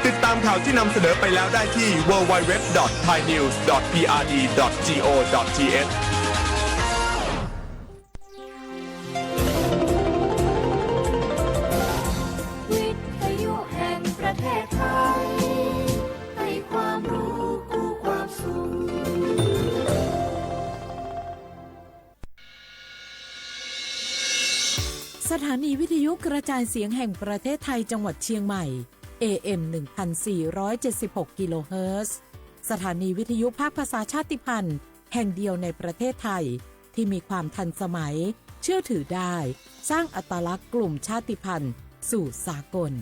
ติดตามข่าวที่นำเสนอไปแล้วได้ที่ ดับเบิลยู ดับเบิลยู ดับเบิลยู ดอท ไทยนิวส์ ดอท พีอาร์ดี ดอท จี โอ ดอท ที เอช วิทยุแห่งประเทศไทย ให้ความรู้คู่ความสุข สถานีวิทยุกระจายเสียงแห่งประเทศไทยจังหวัดเชียงใหม่ เอ เอ็ม หนึ่งพันสี่ร้อยเจ็ดสิบหก กิโลเฮิรตซ์ สถานีวิทยุภาคภาษาชาติพันธุ์แห่งเดียวในประเทศไทย ที่มีความทันสมัย เชื่อถือได้ สร้างอัตลักษณ์กลุ่มชาติพันธุ์สู่สากล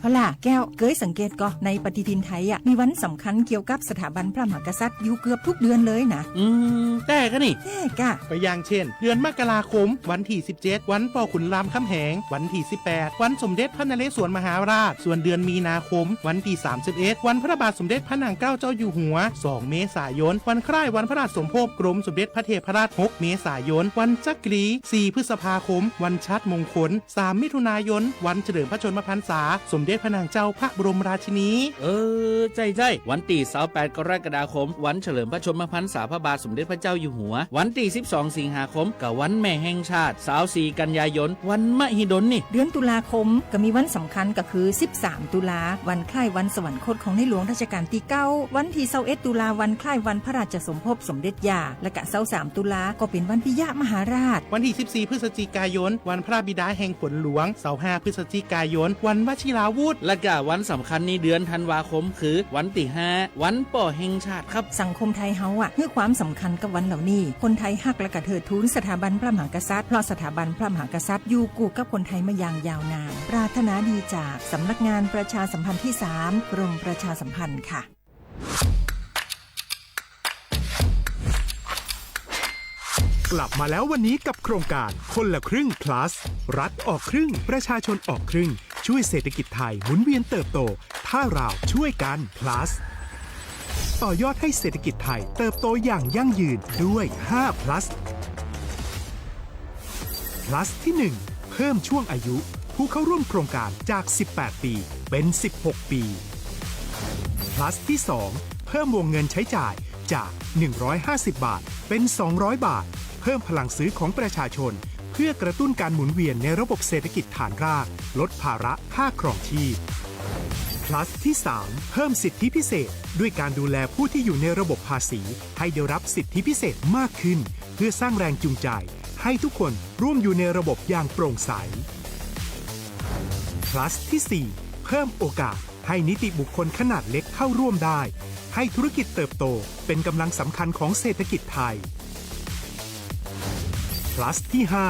พอล่ะแก้ว เกยสังเกตก่อ ในปฏิทินไทยอะ มีวันสำคัญเกี่ยวกับสถาบันพระมหากษัตริย์อยู่เกือบทุกเดือนเลยนะ อืม แต่กะนี่ แต่กะ ก็อย่างเช่น เดือนมกราคม วันที่ สิบเจ็ด วันปอขุนรามคำแหง วันที่ สิบแปด วันสมเด็จพระนเรศวรมหาราช ส่วนเดือนมีนาคม วันที่ สามสิบเอ็ด วันพระบาทสมเด็จพระนางเกล้าเจ้าอยู่หัว สอง เมษายน วันคล้ายวันพระราชสมภพกรมสมเด็จพระเทพรัตน์ หก เมษายน วันจักรี สี่ พฤษภาคม วันชาติมงคล สาม มิถุนายน วันเฉลิมพระชนมพรรษา สมเด็จพระนางเจ้าพระบรมราชินี เออ ใช่ใช่ วันที่ ยี่สิบแปด กรกฎาคม วันเฉลิมพระชนมพรรษาพระบาทสมเด็จพระเจ้าอยู่หัว วันที่ สิบสอง สิงหาคม กับวันแม่แห่งชาติ สามสิบสี่ กันยายน วันมหิดลนี่ เดือนตุลาคมก็มีวันสำคัญก็คือ สิบสาม ตุลา วันคล้ายวันสวรรคตของในหลวงรัชกาลที่ เก้า วันที่ ยี่สิบเอ็ด ตุลา วันคล้ายวันพระราชสมภพสมเด็จย่า และกะ ยี่สิบสาม ตุลา ก็เป็นวันปิยมหาราช วันที่ สิบสี่ พฤศจิกายน วันพระบิดาแห่งฝนหลวง ยี่สิบห้า พฤศจิกายน วันวชิราวุธ และกะวันสำคัญในเดือนธันวาคมคือวันที่ ห้า วันป้อแห่งชาติครับ สังคมไทยเฮาอะ หื้อความสำคัญกับวันเหล่านี้ คนไทยฮักและกะเทิดทูนสถาบันพระมหากษัตริย์ เพราะสถาบันพระมหากษัตริย์อยู่คู่กับคนไทยมาอย่างยาวนาน ปรารถนาดีจากสำนักงานประชาสัมพันธ์ที่ สาม กรมประชาสัมพันธ์ค่ะ กลับมาแล้ววันนี้กับโครงการคนละครึ่ง plus รัฐออกครึ่ง ประชาชนออกครึ่ง ช่วยเศรษฐกิจไทยหมุนเวียนเติบโต ถ้าเราช่วยกัน plus ต่อยอดให้เศรษฐกิจไทยเติบโตอย่างยั่งยืนด้วย ห้า plus plus ที่ หนึ่ง เพิ่มช่วงอายุผู้เข้าร่วมโครงการจาก สิบแปด ปี เป็น สิบหก ปี plus ที่ สอง เพิ่มวงเงินใช้จ่ายจาก หนึ่งร้อยห้าสิบ บาท เป็น สองร้อย บาท เพิ่มพลังซื้อของประชาชน เพื่อกระตุ้นการหมุนเวียนในระบบเศรษฐกิจฐานราก ลดภาระค่าครองชีพ plus ที่ สาม เพิ่มสิทธิพิเศษ ด้วยการดูแลผู้ที่อยู่ในระบบภาษี ให้ได้รับสิทธิพิเศษมากขึ้น เพื่อสร้างแรงจูงใจ ให้ทุกคนร่วมอยู่ในระบบอย่างโปร่งใส plus ที่ สี่ เพิ่มโอกาสให้นิติบุคคลขนาดเล็กเข้าร่วมได้ ให้ธุรกิจเติบโตเป็นกำลังสำคัญของเศรษฐกิจไทย plus ที่ ห้า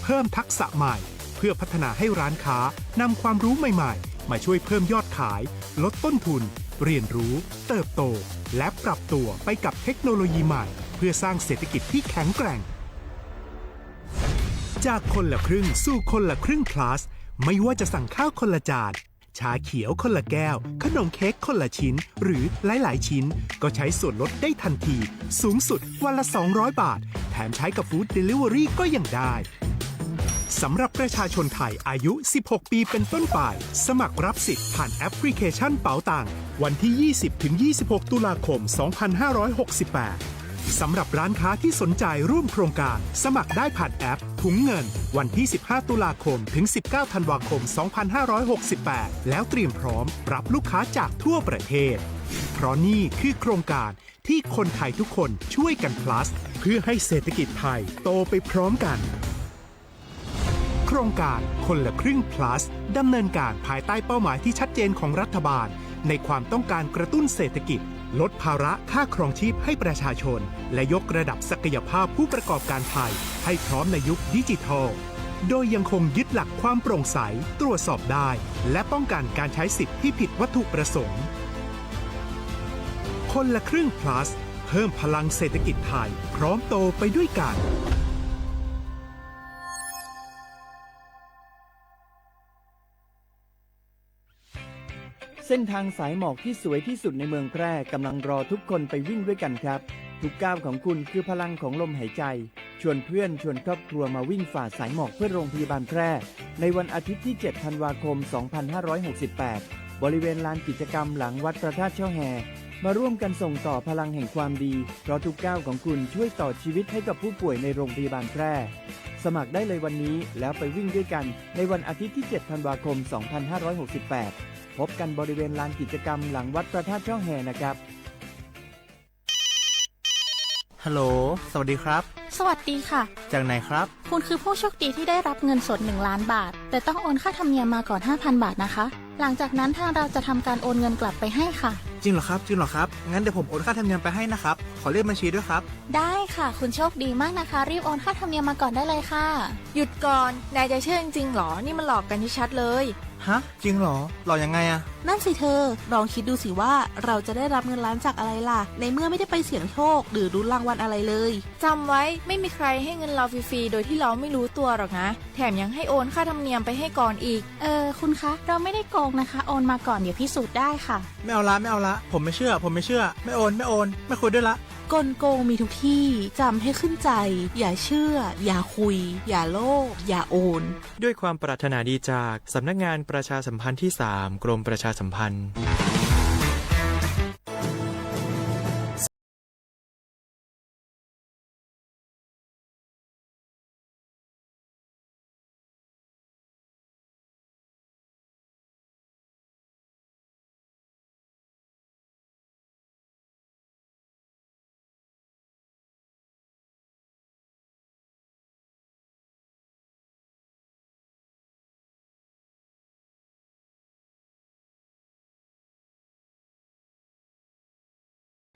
เพิ่มทักษะใหม่ เพื่อพัฒนาให้ร้านค้านำความรู้ใหม่ๆ มาช่วยเพิ่มยอดขาย ลดต้นทุน เรียนรู้ เติบโต และปรับตัวไปกับเทคโนโลยีใหม่ เพื่อสร้างเศรษฐกิจที่แข็งแกร่ง จากคนละครึ่งสู่คนละครึ่ง plus ไม่ว่าจะสั่งข้าวคนละจาน ชาเขียวคนละแก้ว ขนมเค้กคนละชิ้น หรือหลายๆ ชิ้น ก็ใช้ส่วนลดได้ทันที สูงสุดวันละ สองร้อย บาท แถมใช้กับ Food Delivery ก็ยังได้ สำหรับประชาชนไทยอายุ สิบหก ปีเป็นต้นไป สมัครรับสิทธิ์ผ่านแอปพลิเคชันเป๋าตัง วันที่ ยี่สิบ ถึง ยี่สิบหก ตุลาคม สองพันห้าร้อยหกสิบแปด สำหรับร้านค้าที่สนใจร่วมโครงการ สมัครได้ผ่านแอปถุงเงิน วันที่ สิบห้า ตุลาคม ถึง สิบเก้า ธันวาคม สองพันห้าร้อยหกสิบแปด แล้วเตรียมพร้อมรับลูกค้าจากทั่วประเทศ เพราะนี่คือโครงการที่คนไทยทุกคนช่วยกัน plus เพื่อให้เศรษฐกิจไทยโตไปพร้อมกัน โครงการคนละครึ่ง plus ดำเนินการภายใต้เป้าหมายที่ชัดเจนของรัฐบาล ในความต้องการกระตุ้นเศรษฐกิจ ลดภาระค่าครองชีพให้ประชาชน และยกระดับศักยภาพผู้ประกอบการไทย ให้พร้อมในยุคดิจิทัล โดยยังคงยึดหลักความโปร่งใส ตรวจสอบได้ และป้องกันการใช้สิทธิ์ที่ผิดวัตถุประสงค์ คนละครึ่ง plus เพิ่มพลังเศรษฐกิจไทย พร้อมโตไปด้วยกัน เส้นทางสายหมอกที่สวยที่สุดในเมืองแพร่กำลังรอทุกคนไปวิ่งด้วยกันครับ ทุกก้าวของคุณคือพลังของลมหายใจ ชวนเพื่อนชวนครอบครัวมาวิ่งฝ่าสายหมอกเพื่อโรงพยาบาลแพร่ ในวันอาทิตย์ที่ เจ็ด ธันวาคม สองพันห้าร้อยหกสิบแปด บริเวณลานกิจกรรมหลังวัดพระธาตุช่อแฮ มาร่วมกันส่งต่อพลังแห่งความดี เพราะทุกก้าวของคุณช่วยต่อชีวิตให้กับผู้ป่วยในโรงพยาบาลแพร่ สมัครได้เลยวันนี้ แล้วไปวิ่งด้วยกันในวันอาทิตย์ที่ เจ็ด ธันวาคม สองพันห้าร้อยหกสิบแปด พบกันบริเวณลานกิจกรรมหลังวัดพระธาตุช่อแฮนะครับ ฮัลโหล สวัสดีครับ สวัสดีค่ะ จากไหนครับ คุณคือผู้โชคดีที่ได้รับเงินสด หนึ่งล้านบาท แต่ต้องโอนค่าธรรมเนียมมาก่อน ห้าพันบาทนะคะ หลังจากนั้นทางเราจะทำการโอนเงินกลับไปให้ค่ะ จริงเหรอครับ จริงเหรอครับ งั้นเดี๋ยวผมโอนค่าธรรมเนียมไปให้นะครับ ขอเลขบัญชีด้วยครับ ได้ค่ะ คุณโชคดีมากนะคะ รีบโอนค่าธรรมเนียมมาก่อนได้เลยค่ะ หยุดก่อน นายจะเชื่อจริงๆหรอ นี่มันหลอกกันชัดๆเลย ฮะ จริงเหรอ หลอกยังไงอะ นั่นสิเธอ ลองคิดดูสิว่าเราจะได้รับเงินล้านจากอะไรล่ะ ในเมื่อไม่ได้ไปเสี่ยงโชคหรือลุ้นรางวัลอะไรเลย จำไว้ ไม่มีใครให้เงินเราฟรีๆโดยที่เราไม่รู้ตัวหรอกนะ แถมยังให้โอนค่าธรรมเนียมไปให้ก่อนอีก เออ คุณคะ เราไม่ได้โกงนะคะ โอนมาก่อน เดี๋ยวพิสูจน์ได้ค่ะ ไม่เอาละ ไม่เอาละ ผมไม่เชื่อ ผมไม่เชื่อ ไม่โอน ไม่โอน ไม่คุยด้วยละ กลโกงมีทุกที่ จำให้ขึ้นใจ อย่าเชื่อ อย่าคุย อย่าโลภ อย่าโอน ด้วยความปรารถนาดีจากสำนักงานประชาสัมพันธ์ที่ สาม กรมประชาสัมพันธ์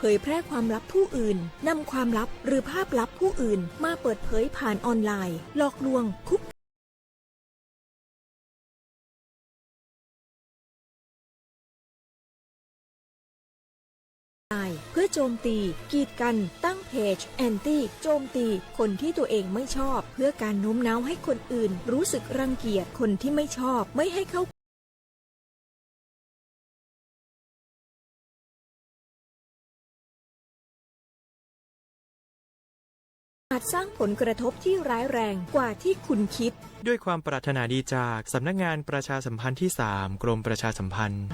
เผยแพร่ความลับผู้อื่น นำความลับหรือภาพลับผู้อื่นมาเปิดเผยผ่านออนไลน์ หลอกลวง คุก เพื่อโจมตี กีดกัน ตั้งเพจ แอนตี้ โจมตี คนที่ตัวเองไม่ชอบ เพื่อการโน้มน้าวให้คนอื่นรู้สึกรังเกียจคนที่ไม่ชอบ ไม่ให้เข้า อาจสร้างผลกระทบที่ร้ายแรงกว่าที่คุณคิด ด้วยความปรารถนาดีจากสำนักงานประชาสัมพันธ์ที่ สาม กรมประชาสัมพันธ์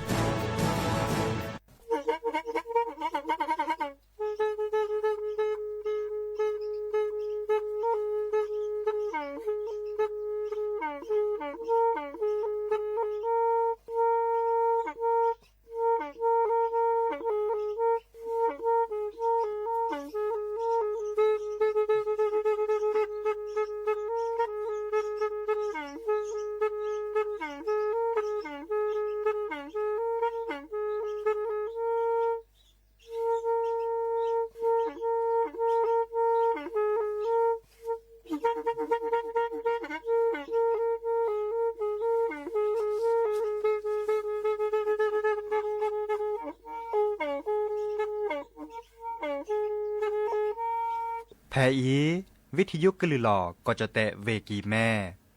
ဖဲအံၤ ဝံထံယိကလုာ်လီၤ ကီၢ်ကၠီၣ်တဲၣ် ဝ့ၢ်ကံၢ်မဲ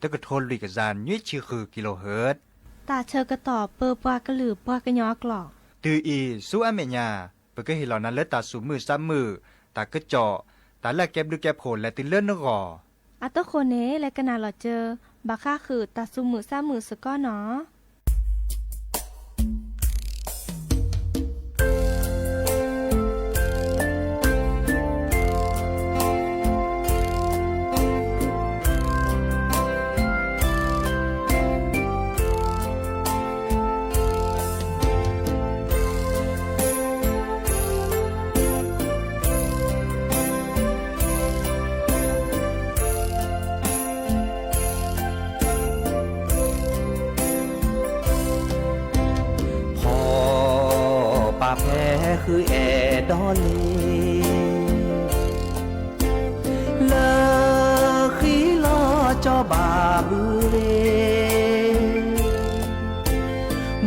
တကထိလွံၢ်ကယၤနွံဆံဃုကံလိဟၢၣ် တၢ်ဆၢကတီၢ်ပၢပှၤကလုာ်ပှၤကညီအကျိာ် တုၤအံၤ ဆူအမဲာ်ညါ ပကဟ့ၣ်လီၤနၤလၢတၢ်သူၣ်မုာ်သးမုာ် တၢ်ကစီၣ် တၢ်လၢအကဲဘျုးကဲဖှိၣ်လဲၤတုၤလၢနဂီၢ် အတဃိန့ၣ် လဲၤကနၣ်လီၤစၢၤ ဘၣ်ဃးဃုာ်တၢ်သူၣ်မုာ်သးမုာ်စ့ၢ်ကီးနီၤ. ဖီၣ်ပာ်ဖဲဃုအဲၣ်ဒိးလံ လၢဃံလီၤကၠီဘၣ်ဘုရ့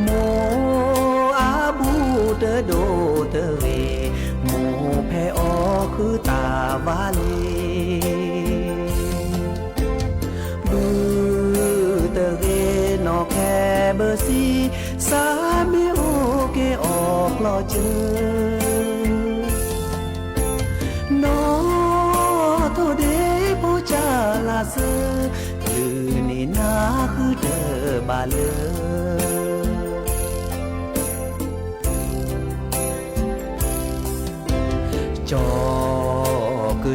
မိၢ်အဘူးတဒိၣ်တဂ့ၤ, မိၢ်ဖဲအီၣ်ဃုတၢ်ဝါလံ. ဘုတဂ့ၤနီၢ်ခဲဘၢၣ်စံ, စးမ့ၢ်အိၣ်က့ၤအီၣ်ကျီၢ်စၢၤ နီၢ်ထိၣ်ဒ့ ဘၣ်လၢ ကၠီကၢကၠီကျူကၠီ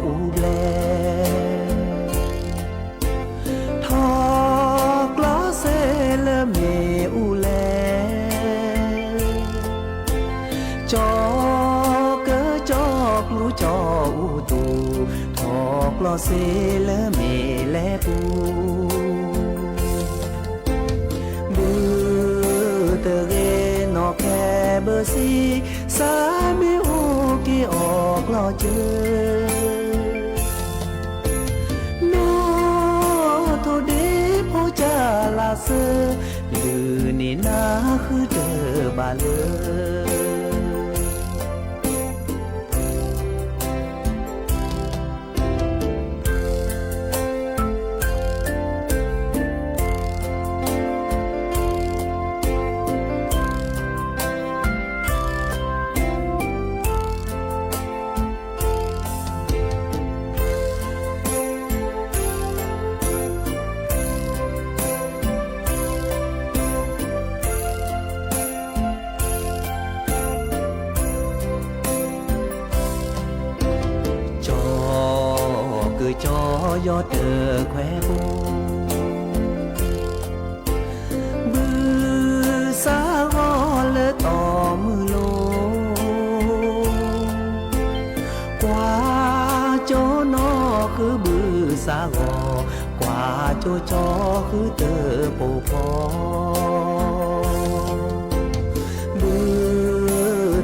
အူဘျဲၣ် ထီၣ်ကျီစ့လၢမ့ၣ်အူလဲၣ် ကၠီကၢကၠီကျူကၠီအူသူၣ် ထီၣ်ကျီစ့လၢမ့ၣ်လဲၣ်ပူၤ ဘုတဂ့ၤနီၢ်ခဲဘၢစံ စးမ့ၢ်အိၣ်က့ၤအီၣ်ကျီစၢ နီၢ်ထိၣ်ဒ့ဖိကၢ်လးစၢ လုၢ်န့ၢ်နၤဃုတဘၣ်လၢ ကၠီကၢကၠီယီၤတခွဲးဖိ ဘုစးဂီၤလၢတီၢ်မုၢ်လိၤ ကွၢ်ကၠီနီၢ်ဃုဘုစးဂီၤ ကွၢ်ကၠီကၠီဃုတပိာ်ဖီ ဘု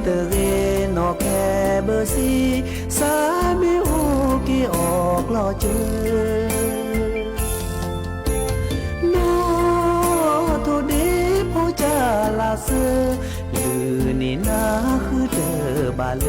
တဂ့ၤနီၢ်ခဲဘၢစံ စးမ့ၢ်အိၣ်က့ၤအီၣ်ကျီစၢ နီၢ်ထိၣ်ဒ့ဖိကၢ်လးစၢ လုၢ်န့ၢ်နၤဃုတဘၣ်လၢ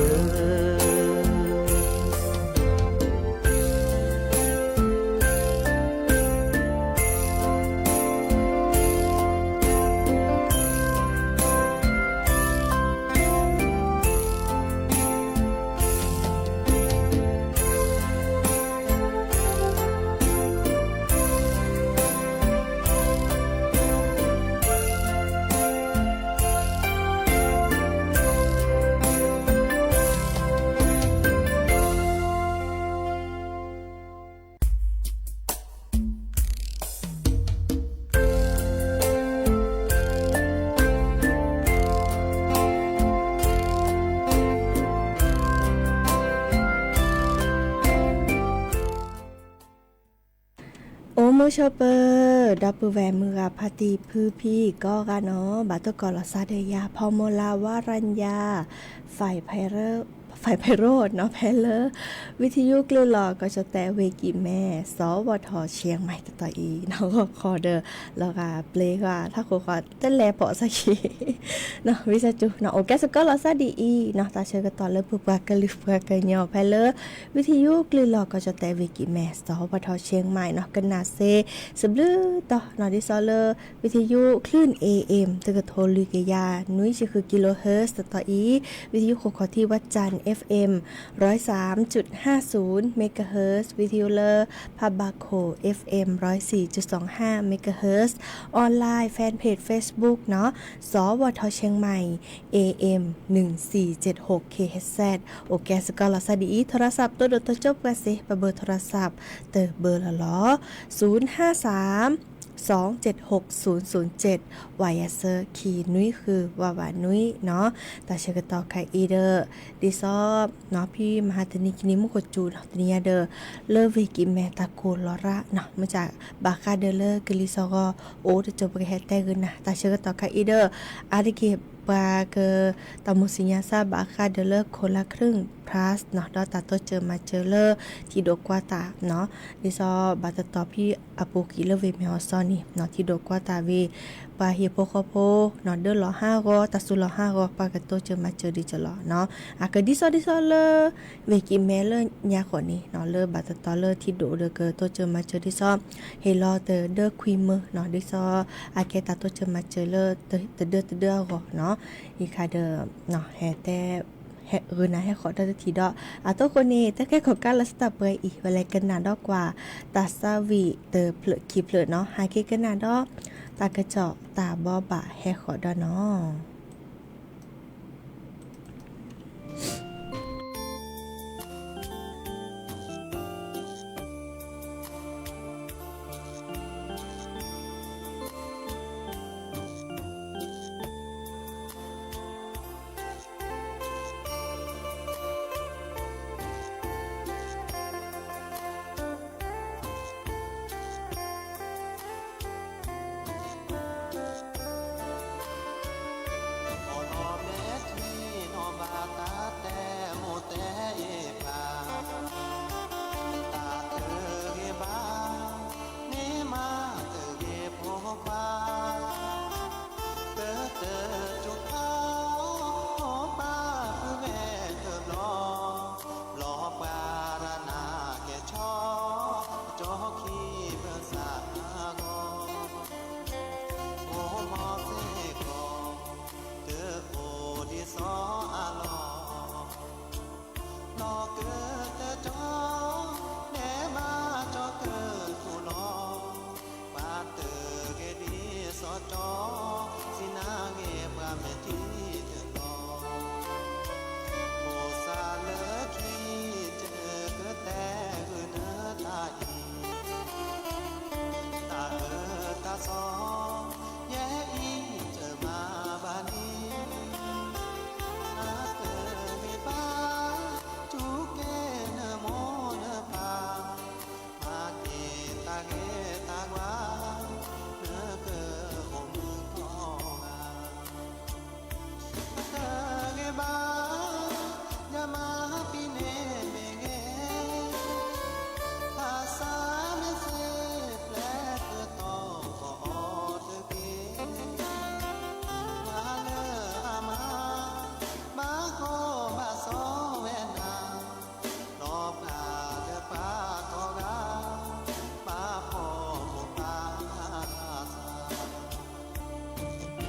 အိၣ်မုာ်ဆိးပၢၤ ဒီပုၢ်ဝဲၢ်မုၢ်ဂၤဖါတံၢ်ဖုဖံကိးဂၤနီၤ ဘၣ်တကိးလီၤစၢ်ဒီးယၤ ဖီမီၤလၤ ဝါရညါ ဖဲရ ဖဲရ နီၤ ဖဲလၢ ဝံၤထံယိၣ်ကျုၢ်လီၤ ကီၢ်ကၠီၣ်တဲၣ် ဝ့ၢ်ကံၣ်မဲ စီၤဝီၤထီၣ် ရှ့ၣ်မၢၣ် တတီၤအံၤ နီၢ်ဂီၢ်ခီဒီး လီၤဂာ်ပျ့ၤဂီၢ် ထးခိၣ်ဃီတလဲၤဖိးစၢ်က့ၤ နီၢ်ဝံသးစူၤ နီၢ်အိၣ်ကဲစ့ၢ်ကီးလီၤစၢ်ဒ်အံၤ နီၢ်တၢ်ဆၢကတီၢ်လၢပပှၤကလုာ်ပှၤကညီဖဲလၢ ဝံၤထံယိၣ်ကျုၢ်လီၤ ကီၢ်ကၠီၣ်တဲၣ် ဝ့ၢ်ကံၣ်မဲ စီၤဝီၤထီၣ် ရှ့ၣ်မၢၣ် နီၢ် ကနၣ်စ့ စဘျုးတီၤ နီၢ် ဒ်သိးလၢ ဝံၤထံယိၣ် คลื่น เอ เอ็ม တကထိလွံၢ်ကယၤနွံဆံဃု กิโลเฮิรตซ์ တတီၤအံၤ ဝံၤထံယိၣ်ခိၣ်ခီၣ်ထံး วัดจันทร์ เอฟเอ็ม ร้อยสามจุดห้าศูนย์เมกะเฮิรตซ์ ဝံၤထံယိၣ်လၢ พระบาโข เอฟเอ็ม ร้อยสี่จุดสองห้าเมกะเฮิรตซ์ ออนไลน์ แฟนเพจ Facebook နီၢ် สวท เชียงใหม่ เอ เอ็ม หนึ่งสี่เจ็ดหก เค เอช เซด အိၣ်ကဲစ့ၢ်ကီးလီၤစၢ်ဒ်အံၤ โทรศัพท์ တိၢ်ဒိၣ်တိၢ်ကၠိပှၤစ့ၢ် ပဘၢ โทรศัพท์ တဘၢလီၤလီၤ ศูนย์ห้าสาม สองเจ็ดหก ศูนย์ศูนย์เจ็ด ဝးယၤစၢ ခံနွံဃု ဝးဝးနွံ နီၢ် တၢ်ဆၢကတီၢ်ခဲအံၤဒီး ဒ်သိး နီၢ် ဖဲမဟါတနံၤ ကနံၤမုၢ်ခိၣ်စူၤ နီၢ် တနံၤညါဒီး လၢဝ့ၢ်ကံၣ်မဲတၢ်ကိၢ်လီၤရၣ် နီၢ် မ့ၢ်ဘၣ်ဃးဒီးလၢကလံၤစီၤဂီၤ အိၣ်တစိၤ ပကဟဲတဲဂ့ၤနၤ တၢ်ဆၢကတီၢ်ခဲအံၤဒီး အါတက့ၢ် ပှၤက တၢ်မုၢ်စံၣ်ညါစၢ်ဘၣ်ဃးဒီးလၢ คนละครึ่ง พลัส နီၢ် ဒီးတၢ်တိစၢၤမၤစၢၤလၢ ထံဒိၣ်ကွၢ်တၢ် နီၢ် ဒ်သိးဘၣ်တတီၤဖဲအပူၤကွံာ်လၢဝ့ၢ်မဲၣ်အီၤစီၤန့ၣ် နီၢ် ထံဒိၣ်ကွၢ်တၢ်ဝံၤ ပှၤဟံၣ်ဖိဃီဖိ နီၢ် ဒၢလီၤဟးဂီၤ တၢ်စူၤလီၤဟးဂီၤ ပှၤကတိစၢၤမၤစၢၤဒံးကလီၤ နီၢ် အကဒ်သိးဒ်သိးလၢ ဝ့ၢ်ကံၣ်မဲလၢညါဃီန့ၣ် နီၢ် လၢဘၣ်တတီၤလၢထံဒိၣ်ဒီးကတိစၢၤမၤစၢၤဒ်သိး ဟ့ၣ်လီၤတဒၢခွံမၢ နီၢ် ဒ်သိး အကဲတၢ်တိစၢၤမၤစၢၤလၢ တဒၢတဒၢအဂီၢ် နီၢ် ယခါဒီး နီၢ် ဟဲတဲ ဂုာ်နၤဟဲဃီၤဒီးတထံၣ်ဒီး အသိးဃိန့ၣ် တၢ်ခဲကီၢ်ကါလၢစတၢၣ်ပှဲၤအံၤ ပလဲၤကနၣ်ဒီးကွၢ် တၢ်ဆါဝံၤတဖျၢၣ်ခံဖျၢၣ်နီၤ ဟဲက့ၤကနၣ်ဒီး တၢ်ကစီၣ်တၢ်ဘီဘၣ်ဟဲဃီၤဒီးနီၤ. အီၣ်လီၤမဲာ်ထံနီၢ်ဘၣ်တၢ်တဲမိၢ်တဲအ့ၣ်ပၢ်, တၢ်တဂ့ၤဘၣ် န့ၢ်မးတဂ့ၤဖိခွါ, တၢ်တကၠိဖး ဖိပၢ်ပုၢ်ဝဲၢ်တဘျီ, ဘျီပှၤရၤနၤကဲၤဆီ, ကၠီခံဘၢၣ်စၢ်အဂီၢ်, ဖိမီၤစ့ၢ်ကီး ကအိၣ်ဒ်စီၤအလီၢ် လီၤကတၢၢ်တၢ်ကၠီ, နဲဘၣ်ကၠီကၢၢ်ထူၣ်လီၤ, ပှၤတဂ့ၤဒ်စီၤကၠီ, စံးနၤဂ့ၤပှၤမဲာ်ထံတဘျီ, ဖိစၢ်လၢခံ တကတဲဂုာ်နၤတၢ်အံၤ, တၢ်အၢတၢ်သီ ယဲအံၤတမၤဘၣ်န့ၣ်, အတဂ့ၤဘၣ် စူၢ်က့ၤနမိၢ်နပၢ်, မၤက့ၤတၢ်ဂ့ၤတၢ်ဝါ, နကအိၣ်မုာ်ကီၢ်ဂၤ တဂ့ၤဘၣ်, ယမၤပံၤန့ၢ်မ့ၢ်ဂ့ၤ, ဘၣ်ဆၣ်မ့ၢ်စ့ၢ်ပျဲကတီၤ ဘီအီၤတက့ၢ်, မၤလၢအမၤ, ဘၣ်ကီဘၣ်စီဝဲနၤ, ဒီးပှၤလၢပှၤကိးဂၤ, ဘၣ်ဖှီၣ်မိၢ်ပၢ်သး ဖိ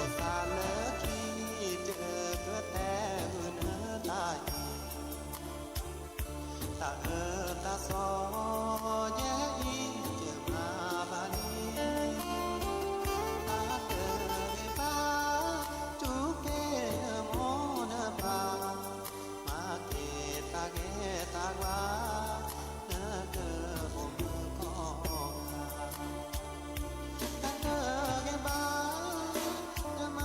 စၢ်လၢခံ တကတဲဂုာ်နၤတၢ်အံၤ, တၢ်အၢတၢ်သီ ယဲအံၤတမၤဘၣ်န့ၣ်, အတဂ့ၤဘၣ်, စူၢ်က့ၤနမိၢ်နပၢ်, မၤက့ၤတၢ်ဂ့ၤတၢ်ဝါ, နကအိၣ်မုာ်ကီၢ်ဂၤ တၢ်တဂ့ၤဘၣ်, ယမၤ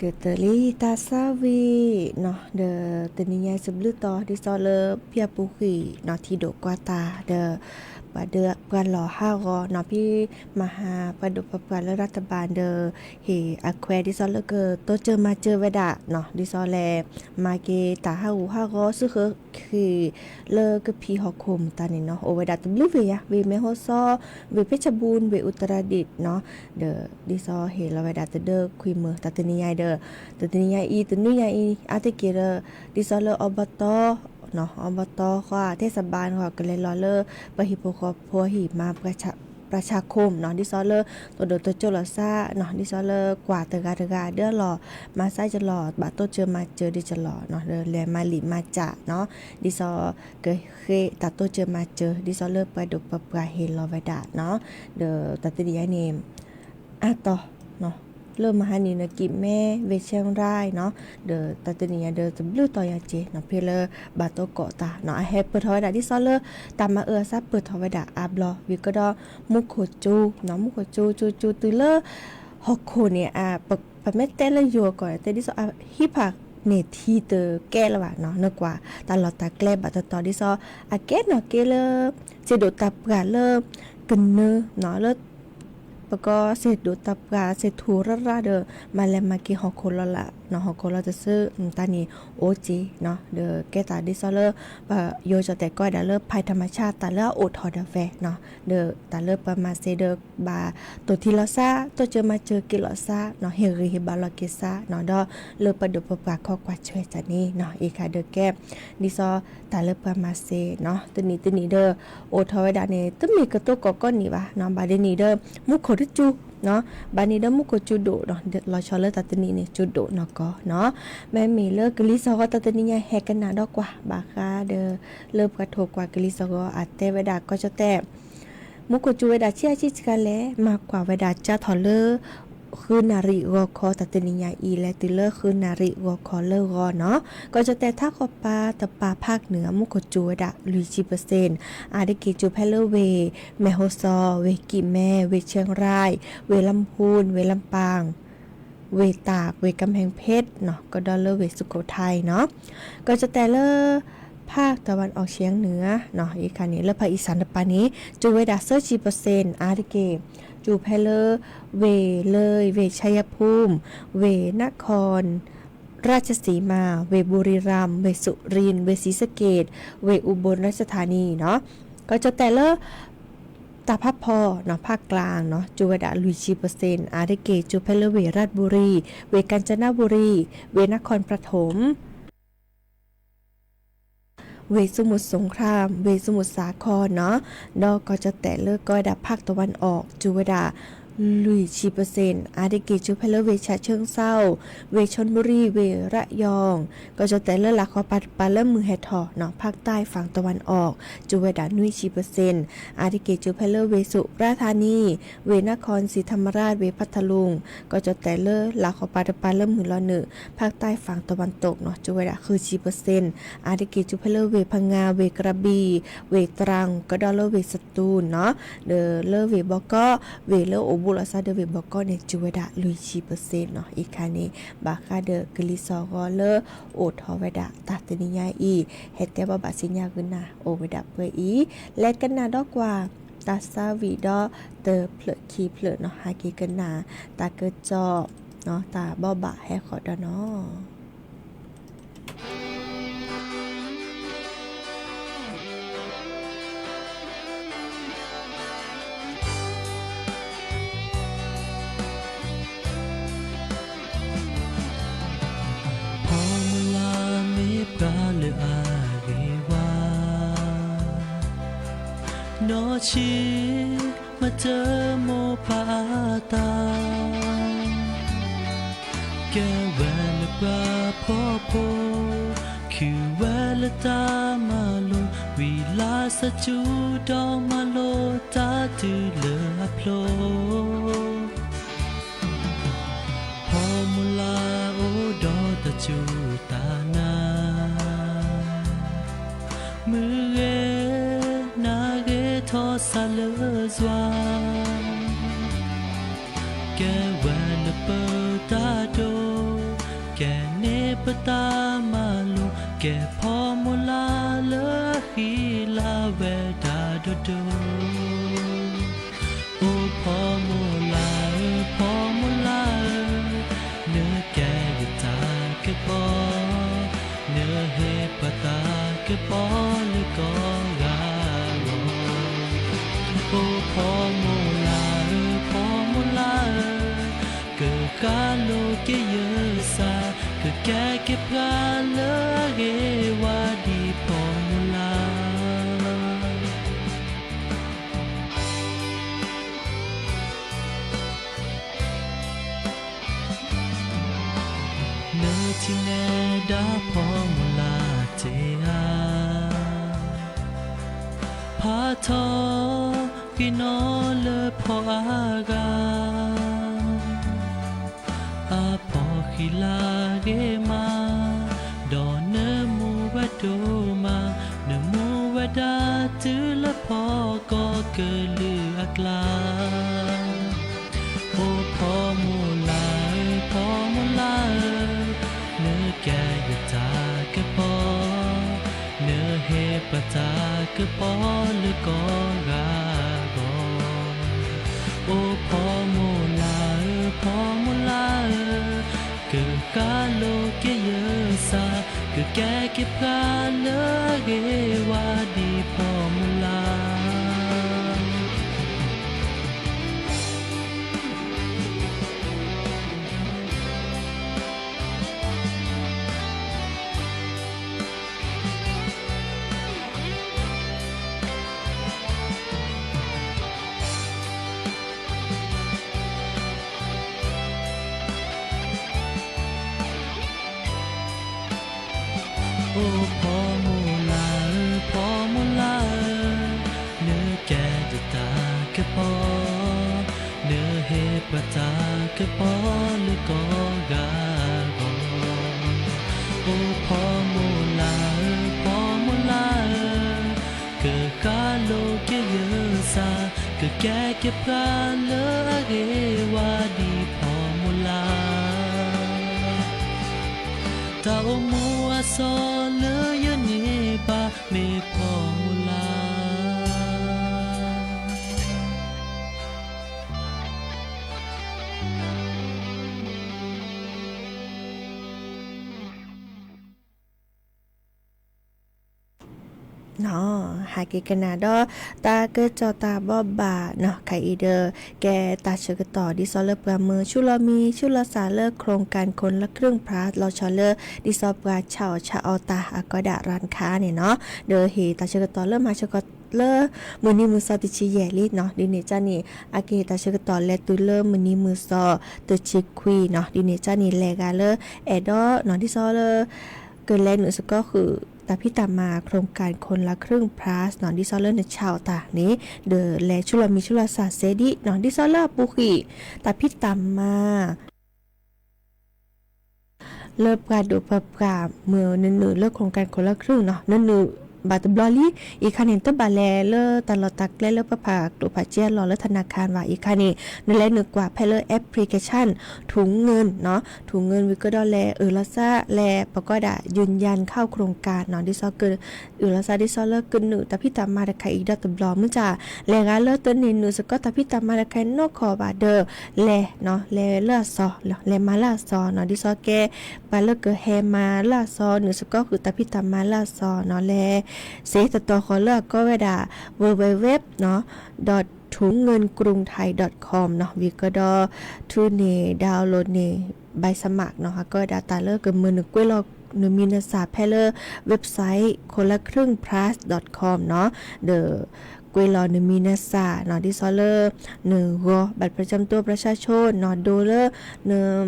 ကတၢၢ်လံတၢ်ဆၢဝံၤနီၤ, ဒီးတနံၤညါစံးဘျုးတီၤ ဒ်သိးလၢဖံအပူၤဃံနီၤ ထံၣ်ဒိးကွၢ်တၢ် ဒီး ပှၤဒုးပှၤလီၤဟးဂီၤနီၤ, ဖံမၤဟးပှၤဒိးပှၤပှၤလၢရၢ်တဘးဒီး ဟ့ၣ်အခွဲးဒ်သိးလၢကတိစၢၤမၤစၢၤဝဲဒၣ်နီၤ, ဒ်သိးလဲၣ် မၤက့ၤတၢ်ဟးဂူာ်ဟးဂီၤစုဃၢၤဃ့ၢ် လၢကဖံးဟီၣ်ခိၣ်မတၤန့ၣ်နီၤ, အိၣ်ဝဲဒၣ်တဘျုးဝ့ၢ်ယါ, ဝ့ၢ်မဲၢ်ဟီၣ်စီ, ဝ့ၢ်ဖ့ၣ်ချဘူၣ်, ဝ့ၢ်အူတရၤဒံးနီၤ, ဒီးဒ်သိးဟ့ၣ်လီၤဝဲဒၣ်တဒၢခွံမၢ တၢ်တနံၤညါအံၤဒီး တနံၤညါအံၤ တနွံညါအံၤ အါတက့ၢ်ဒီး ဒ်သိးလၢအဘီတီ အဘီတီဃီ ထဲစးဘါဃီ ကလဲၤလီၤလၢ ပှၤဟံၣ်ဖိဃီဖိအဟံၣ်မၤ ပြၤဆၢခိၣ်နီၤ, ဒ်သိးလၢ တဒိးတကၠိၢ်လီၤစၢ်နီၤ, ဒ်သိးလၢကွၢ်တဂၤတဂၤဒၢလီၤ မၤစၢ်ကလီၤ ဘၣ်တိစၢၤမၤစၢၤဒ်ကလီၤနီၤ, ဒီးလဲၤမၤလံာ်မၤစၢ်နီၤ, ဒ်သိးကဃ့တၢ်တိစၢၤမၤစၢၤ ဒ်သိးလၢပှၤဒိးပှၤပှၤဟ့ၣ်လီၤဝဲဒၣ်နီၤ, ဒီးတၢ်တနံၤညါန့ၣ် အါတီၤ လၢမဟါနံၤန့ၣ်ကံးမဲ ဝ့ၢ်ဆဲရၢ်နီၤ, ဒီးတၢ်တနံၤညါဒီးတဘျုးတီၤယၤက့ၤနီၤ, ဖဲလၢဘၣ်တိကိးတၢ်နီၤ, အဟဲပၢၢ်ထီၣ်ဝဲဒၣ်ဒ်သိးလၢ တၢ်မၤအၢအသီပၢၢ်ထီၣ်ဝဲဒၣ်အါဘျီ ဝံၤကဒီး မူခိၣ်စူၤနီၤ, မူခိၣ်စူၤ စူၤ စူၤတုၤလၢ ဟီၣ်ခိၣ်န့ၣ် ပမ့ၢ်တဲလၢယိၤကီၢ်န့ၣ် တဲဒ်သိးအဟံးဖးန့ၢ်ထံတကဲလၢၤဘၣ်နီၤ, နကွၢ်တၢ်လီၢ်တၢ်ကျဲဘၣ်တတီၤဒ်သိး အကဲနီၣ်က့လၢ စ့ဒိးတၢ်ပှၢ်လၢ ကနၢနီၤ, လၢ ပကီၢ်စ့ဒိးတၢ်ပှၢ်စ့ထူၣ်ရၢ်ရၢ်ဒီး မၤလဲၤမၤက့ၤဟီၣ်ခိၣ်လီၤလၢ်နီၤ, ဟီၣ်ခိၣ်လီၤတစု တၢ်န့ၣ်အိၣ်က့ၤနီၤ, ဒီးကဲတၢ်ဒ်သိးလၢ ပယိၤကၠီၣ်တဲာ်ကိးဝဲဒၣ်လၢ ภัยธรรมชาติ တၢ်လၢအအိၣ်ထီၣ်ဒီးဖဲနီၤ, ဒီးတၢ်လၢပှၤမၤစ့ဒီး ဘၣ်တိၢ်ထံလီၤစၢ် တိစၢၤမၤစၢၤက့ၤလီၤစၢ်နီၤ, ဟ့ၣ်ဂံၢ်ဟ့ၣ်ဘါလီၤက့ၤစၢ်နီၤ, ဒီးလၢပှၤဒိးပှၤပှၤခီကွၢ်ဆွဲတၢ်န့ၣ်နီၤ, အံၤခါဒီးကဲ ဒ်သိးတၢ်လၢပှၤမၤစ့နီၤ, တနံၤတနံၤဒီး အိၣ်ထီၣ်ဝဲဒၣ်န့ၣ် တမ့ၢ်ကတိၤကိးကိးနံၣ်ဘၣ်နီၤ, ဘၣ်ဒ်န့ၣ်ဒီး မူခိၣ်တစူၤနီၤ, ဘၣ်န့ၣ်ဒီးမူခိၣ်စူၤဒိၣ်နီၤ, လီၤဆီလၢတၢ်တနံၤန့ၣ် စူၤဒိၣ်နီၢ်ကီၢ်နီၤ, မ့မ့ၢ်လၢကလံၤစီၤဂီၤတၢ်တနံၤညါ ဟဲကနၣ်ဒီးကွၢ်ဘၣ်ဃးဒီး လၢပှၤထိၣ်ကွၢ်ကလံၤစီၤဂီၤအတဲဝဲဒၣ် ကီၢ်ကၠီၣ်တဲၣ် မူခိၣ်စူၤဝဲဒၣ်ဆံးအါဆံးဆံးကလဲၣ်, မၤကွၢ်ဝဲဒၣ်ကၢ်ထီၣ်လၢ ဃုနၣ်ရံၣ်ဂီၤခီ တၢ်တနံၤညါအံၤ လဲၤတုၤလၢဃုနၣ်ရံၣ်ဂီၤခီလၢဂီၤနီၤ, ကီၢ်ကၠီၣ်တဲၣ်ထးခီပၤတပၤ ဖးနၢၤ မူခိၣ်စူၤဝဲဒၣ်လွံၢ်ဆံပၢၢ်စ့ၣ်, အါတက့ၢ်စူၤဖဲလၢဝ့ၢ် မဲၢ်ဟီၣ်စီ, ဝ့ၢ်ကံးမဲ, ဝ့ၢ်ဆဲရၢ်, ဝ့ၢ်လါမူၣ်, ဝ့ၢ်လါပၢ် ဝ့ၢ်တၢ်, ဝ့ၢ်ကၣ်ဖဲၣ်ဖ့းနီၤ, ကဒီးလၢဝ့ၢ်စူခိၣ်ထၢၣ်နီၤ, ကီၢ်ကၠီၣ်တဲၣ်လၢ ภาคตะวันออกเฉียงเหนือနီၤ, အံၤခါန့ၣ် လၢဖးအံၣ်စၣ်တပၤန့ၣ် စူၤဝဲဒၣ်သၢဆံပၢၢ်စ့ၣ်, အါတက့ၢ် စူၤဖဲလၢ ဝ့ၢ်လၢၢ်, ဝ့ၢ်ဆါယါဖူမ်, ဝ့ၢ်နခီၣ် ราชสีมา, ဝ့ၢ်ဘူရံရၣ်, ဝ့ၢ်စူၤရံၣ်, ဝ့ၢ်ศรีสะเกษ, ဝ့ၢ်อุบลราชธานีနီၤ, ကီၢ်ကၠီၣ်တဲၣ်လၢ တၢ်ဖးဖီနီၤ, ဖးကျါနီၤ, စူၤဝဲဒၣ်လွံၢ်ဆံပၢၢ်စ့ၣ်, အါတက့ၢ် စူၤဖဲလၢဝ့ၢ်ရၣ်ဘူရံၣ်, ဝ့ၢ်ကၣ်ၣ်စနဘူရံၣ်, ဝ့ၢ်နခီၣ်ပြထိၣ် ဝ့ၢ်စမုတ်รสงคราม, ဝ့ၢ်စမုတ်สาครနီၤ, ဒီးကီၢ်ကၠီၣ်တဲၣ်လၢကိးဝဲဒၣ် ภาคตะวันออก စူၤဝဲဒၣ် လွံၢ်ဆံပၢၢ်စ့ၣ်, အါတက့ၢ် စူၤဖဲလၢဝ့ၢ်ฉะเชิงเทรา, ဝ့ၢ်ชลบุรี, ဝ့ၢ်ระยอง, ကီၢ်ကၠီၣ်တဲၣ်လၢလၤဃီၤပၤတပၤလၢမုၢ်ဟဲထီၣ်နီၤ, ภาคใต้ฝั่งตะวันออก စူၤဝဲဒၣ်နွံဆံပၢၢ်စ့ၣ်, အါတက့ၢ် စူၤဖဲလၢဝ့ၢ်สุราษฎร์ธานี, ဝ့ၢ်นครศรีธรรมราช, ဝ့ၢ်พัทลุง, ကီၢ်ကၠီၣ်တဲၣ်လၢလၤဃီၤပၤတပၤလၢမုၢ်လီၤနုာ်, ภาคใต้ฝั่งตะวันตกနီၤ, စူၤဝဲဒၣ်ဃုဆံပၢၢ်စ့ၣ်, အါတက့ၢ် စူၤဖဲလၢဝ့ၢ်พังงา, ဝ့ၢ်กระบี่, ဝ့ၢ်ตรัง, ကဒီးလၢဝ့ၢ်สตูลနီၤ, ဒီးလၢဝ့ၢ်ဘီကီး, ဝ့ၢ်လၢအိၣ်ဘူးလီၤသးဒီးဝ့ၢ်ဘီကီးန့ၣ် စူၤဝဲဒၣ်လွံၢ်ဆံပၢၢ်စ့ၣ်နီၤ, အံၤခါန့ၣ် ဘၣ်ဃးဒီးကလံၤစီၤဂီၤလၢအိၣ်ထီၣ်ဝဲဒၣ်တၢ်တနံၤညါအံၤ, ဟဲတဲဘၣ်ဘၣ်ဆ့ညါဂုာ်နၤ အိၣ်ဝဲဒၣ်ပှဲၤအံၤ, လဲၤကနၣ်ဒီးကွၢ် တၢ်ဆါဝံၤဒီးတဖျၢၣ်ခံဖျၢၣ်နီၤ, ဟဲက့ၤကနၣ် တၢ်ကစီၣ်နီၤ, တၢ်ဘိးဘၣ်ဟဲဃီၤဒီးနီၤ. ဖီမုၢ်လၢ်မ့ၢ်ပှၤလၢအဂ့ၤဝါ, နီၢ်ဆံး မတမိၢ်ပၢ်အတၢ်, ကဲဝဲလၢပှၤဖှီၣ်ဖိ, ခုဝဲလၢတၢ်မၤလိ, ဝံၤလၢ်စီၤစုဒီးမၤလိတၢ်တုၤလၢအဖျိ, ဖီမုၢ်လၢ်အိၣ်ဒီးတၢ်စူၢ်တၢ်နာ်, မုၢ်ဂ့ၤနၤဂ့ၤထီၣ်စးလၢစွါ, ကဲဝဲလၢပတၢ်ဒိၣ် ကဲဖီမိၢ်လၢ်လၢအဃံလၤဝဲဒၣ်ဒိၣ်ဒိၣ်, အိၣ်ဖီမိၢ်လၢ်ဧၢ ဖီမိၢ်လၢ်ဧၢ, နကဲယတၢ်ကပီၤ, နဟ့ၣ်ပှၤတၢ်ကပီၤလၢကိးဂၤလီၤ. အိၣ်ဖီမိၢ်လၢ်ဧၢ ဖီမိၢ်လၢ်ဧၢ, ကဃၣ်လိာ်က့ၤယသး, ကကဲက့ၤပှၤလၢအဂ့ၤဝါဒ်ဖီမိၢ်လၢ်. နထံၣ်နဲဒၣ်ဖီမိၢ်လၢ်တ့ၢ်ဧါ, ဖးထီဃ့ၢ်နီၣ်လၢဖီအါဂၤ, အဖီဃံလၤဂ့ၤမး, ဒီးနမူဝဲဒိၣ်မး, နမူဝဲဒၣ်တုၤလၢဖီကီၢ်ကလုာ်အကျါ. အိၣ်ဖီမိၢ်လၢ်ဧၢ ဖီမိၢ်လၢ်ဧၢ, နကဲယတၢ်ကပီၤ, နဟ့ၣ်ပှၤတၢ်ကပီၤလၢကိးဂၤဂီၢ်. အိၣ်ဖီမိၢ်လၢ်ဧၢ ဖီမိၢ်လၢ်ဧၢ, ကဃၣ်လိာ်က့ၤယသး, ကကဲက့ၤပှၤလၢအဂ့ၤဝါဒ်ဖီမိၢ်လၢ်. အိၣ်ဖီမိၢ်လၢ်ဧၢ ဖီမိၢ်လၢ်ဧၢ, နကဲယတၢ်ကပီၤ, နဟ့ၣ်ပှၤတၢ်ကပီၤလၢကိးဂၤဂီၢ်. အိၣ်ဖီမိၢ်လၢ်ဧၢ ဖီမိၢ်လၢ်ဧၢ, ကဃၣ်လိာ်က့ၤယသး, ကကဲက့ၤပှၤလၢအဂ့ၤဝါဒ်ဖီမိၢ်လၢ်. တၢ်အိၣ်မူအစီၤလၢယန့ၢ်ဘၣ် မ့ၢ်ဖီမိၢ်လၢ်. ဟးက့ၤကနၣ်ဒီး တၢ်ကစီၣ်တၢ်ဘိးဘၣ်နီၤ ခဲအံၤဒီး ကဲတၢ်ဆၢကတီၢ် ဒ်သိးလၢပှၤမၤဆူၣ်လီၤမံ ဆူၣ်လီၤစၢ်လၢ โครงการคนละครึ่ง พลัส လီၤဆီလၢ ဒ်သိးပှၤဆါအီၣ်ဆါအီတၢ် အကီဒၣ် ร้านค้า န့ၣ်နီၤ ဒီးဟ့ၣ်တၢ်ဆၢကတီၢ်လၢမၤဆၢကတီၢ်လၢ မုၢ်နံၤမုၢ်သီတဆံယဲၢ်လံနီၤ ဒ်န့ၣ်ကန့ၣ် အကဟ့ၣ်တၢ်ဆၢကတီၢ်လဲၤတုၤလၢမုၢ်နံၤမုၢ်သီ တဆံခွံနီၤ ဒ်န့ၣ်ကန့ၣ် လဲၤဂၤလၢအဲၣ်ဒိးနီၤ ဒ်သိးလၢ ကလဲၤနုာ်စ့ၢ်ကီးဃုာ် တၢ်ဖံးတၢ်မၤ โครงการคนละครึ่ง พลัส နီၤ ဒ်သိးလၢနဆါအီၣ်တၢ်န့ၣ် ဒီးလဲၤဆူၣ်လီၤမံဆူၣ်လီၤစၢ်စဲဒ်နီၤ ဒ်သိးလၢအပူၤကွံာ် တၢ်ဖံးတၢ်မၤ လၢပှၤဒိၣ်ပှၤပှၢ် မ့ၢ်နနုာ်လၢ โครงการคนละครึ่ง နီၤ နနုာ်ဘၣ်တဘျီလံ အံၤခါန့ၣ် တဘၣ်လဲၤလၢတၢ်လီၢ်တၢ်ကျဲလၢပှၤဖးကျိၣ်ဖးစ့အလီၢ်လၢ ธนาคาร ဘၣ် အံၤခါန့ၣ် နလဲၤနုာ်ကွၢ်ဖဲလၢ application ထုးငိၢ်နီၤ ထုးငိၢ် ဝံၤကဒီးလဲၤအုၣ်လီၤစၢ် လဲၤပကိးဒၣ် ยืนยันเข้าโครงการ နီၤ ဒ်သိးက အုၣ်လီၤစၢ်ဒ်သိးလၢကနုာ်တၢ်ဖံးတၢ်မၤတခါအံၤဒီးတဘျီ မ့ၢ်က လဲၤဂၤလၢတန့ၢ်နုာ်စ့ၢ်ကီးတၢ်ဖံးတၢ်မၤတခါအံၤနီတခီဘၣ်ဒီး လဲၤနီၤ လဲၤလၢအစီၤ လဲၤမၤလၢအစီၤနီၤ ဒ်သိးကဲ ပှၤလၢကဟဲမၤလၢအစီၤ နုာ်စ့ၢ်ကီးဃုာ်တၢ်ဖံးတၢ်မၤလၢအစီၤနီၤ လဲၤစ့တတီၤဃီၤလၢအကီဝဲဒၣ် www dot ထုးငိုၢ်ကရုံးထၢၣ် dot com နီၤ ဝံၤကဒီး ထုးန့ၢ် download န့ၢ် ใบสมัคร နီၤ အကီဝဲဒၣ်တၢ်လၢကမၢနုာ်ကွဲးလီၤနမံၤနသၣ်ဖဲလၢ website คนละครึ่ง plus dot com နီၤ ဒီးကွဲးလီၤနမံၤနသၣ်နီၤ ဒ်သိးလၢ နဂီၤ บัตรประจำตัวประชาชน နီၤ ဒိလၢ န ဒ်